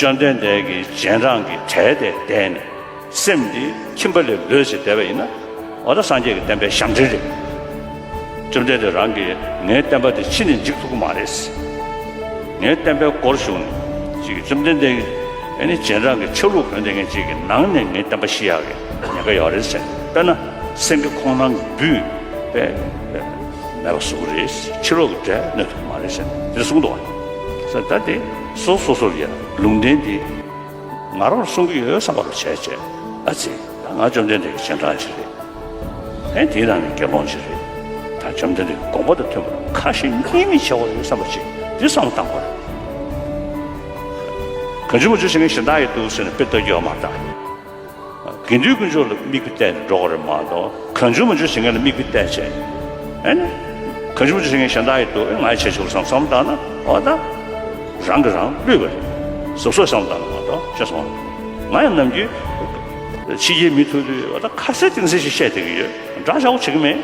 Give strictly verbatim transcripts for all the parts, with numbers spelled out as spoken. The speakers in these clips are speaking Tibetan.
བཅོམ་ལྡན་འདས་ཀྱིས་རྗེས་འབྲང་གི་གྲལ་དེར་བསྡད་ནས་སེམས་འདི་ཁྱིམ་པ་ལས་ལོས་བྱས་བསྡད་པ་ཡིན་ན། འོ་ད་སངས་རྒྱས་ཀྱི་བསྟན་པའི་ཞབས་འདྲེན་རེད། བཅོམ་ལྡན་འདས་རང་གིས་ངའི་བསྟན་པ་འདི་ཕྱི་ནས་འཇིག་ཐུབ་ཀྱི་མ་རེད། ངའི་བསྟན་པའི་སྒོར་ཞུགས་ནས་ཅིག་བཅོམ་ལྡན་འདས་ཀྱི་ཨ་ནི་རྗེས་འབྲང་གི་ཆ་ལུགས་གོན་བསྡད་མཁན་ཅིག་གི་ནང་ནས་ངའི་བསྟན་པ་ཤི་ཡག་གི་ཉེན་ཁ་ཡོད་རེད་ཟེར། དཔེར་ན་སེང་གེ་ཁོང་རྣམས་ཀྱི་སྦུལ་པས་མེད་པ་བཟོ་གི་རེད། ཕྱི་ལོགས་ཀྱི་འདྲེ་གནོད་ཐུབ་ཀྱི་མ་རེད་ཟེར་དེ་གསུངས་འདུག་བ། ཟེར་ད་དེ་སོ་སོ་སོར་ཡ་ལུང་བསྟན་འདི་ང་རང་ལ་གསུང་གི་ཡོད་བསམ་པ་ལ་བྱས་བྱས། ཨ་ཙི། ད་ང་བཅོམ་ལྡན་འདས་ཀྱི་རྗེས་འབྲང་ཅིག་རེད། ཨེ་དེའི་ནང་ནས་དགེ་སློང་ཅིག་རེད། ད་བཅོམ་ལྡན་འདས་ཀྱི་དགོངས་པ་དང་མཐུན་པ་ཁ་ཞེ་གཉིས་མེད་བྱེད་དགོས་ཡོད་བསམ་པ་ཅིག་འདི་བསམ་བློ་བཏང་དགོས་རེད། གང་བྱུང་མང་བྱུང་བྱེད་མཁན་གཞན་དག་ཡོད་འདུག་ཟེར་ནས་དཔེ་ལྟ་རྒྱུ་ཡོད་མ་རེད་ད། དགེ་འདུན་དཀོན་མཆོག་ལ་མིག་དཔེ་གཏད་ནས་འགྲོ་དགོས་རེད་མ་གཏོགས། གང་བྱུང་མང་བྱུང་བྱེད་མཁན་ལ་མིག་དཔེ་གཏད་བྱས། ཨེ་ནི། གང་བྱུང་མང་བྱུང་བྱེད་མཁན་གཞན་དག་ཡོད་འདུག་ཨེ་ང་ཡི་བྱེད་ཆོག་བསམ་བསམ་བཏང་ན། འོ་ད། རང་གིས་རང་བསླུས་པ་རེད། གཟབ་གཟབ་བསམ་བཏང་ན་མ་གཏོགས་ཅི་སོང་། ང་ཡང་ནམ་རྒྱུན་ཕྱི་རྒྱལ་མི་ཐུག་དུས་འོ་ད་ཁ་གསལ་གཏིང་གསལ་ཞིག་བཤད་བསྡད་ཀྱི་ཡོད། འདྲ་ཆགས་པོ་བྱེད་ཀྱི་མེད།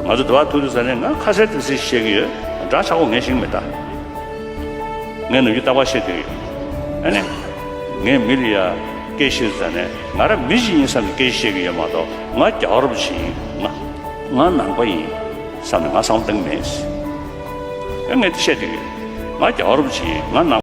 ང་ཚོ་འདི་བར་ཐུག་དུས་ཙ་ནས་ང་ཁ་གསལ་གཏིང་གསལ་ཞིག་བཤད་ཀྱི་ཡོད། འདྲ་ཆགས་པོ་ངས་ཤེས་ཀྱི་མེད་ད། ངས་ནམ་རྒྱུན་རྟག་པར་བཤད་བསྡད་ཀྱི་ཡོད། ཨ་ནི། ངས་མི་ལ་ཡ་སྐད་བཤད་དུས་ཙ་ནས་ང་རང་མི་ཞིག་ཡིན་བསམ་ནས་སྐད་ཆ་བཤད་ཀྱི་ཡོད་མ་གཏོགས། ང་རྒྱལ་བ་རིན་པོ་ཆེ་ཡིན། ང་ང་ནང་པ་ཡིན་བསམ་ནས་ང་བསམ་བློ་གཏོང་གི་མེད། ཨ་ངས་དེ་བཤད་བསྡད་ཀྱི་ཡོད། ང་རྒྱལ་བ་རིན་པོ་ཆེ་ཡིན། ང་ནང་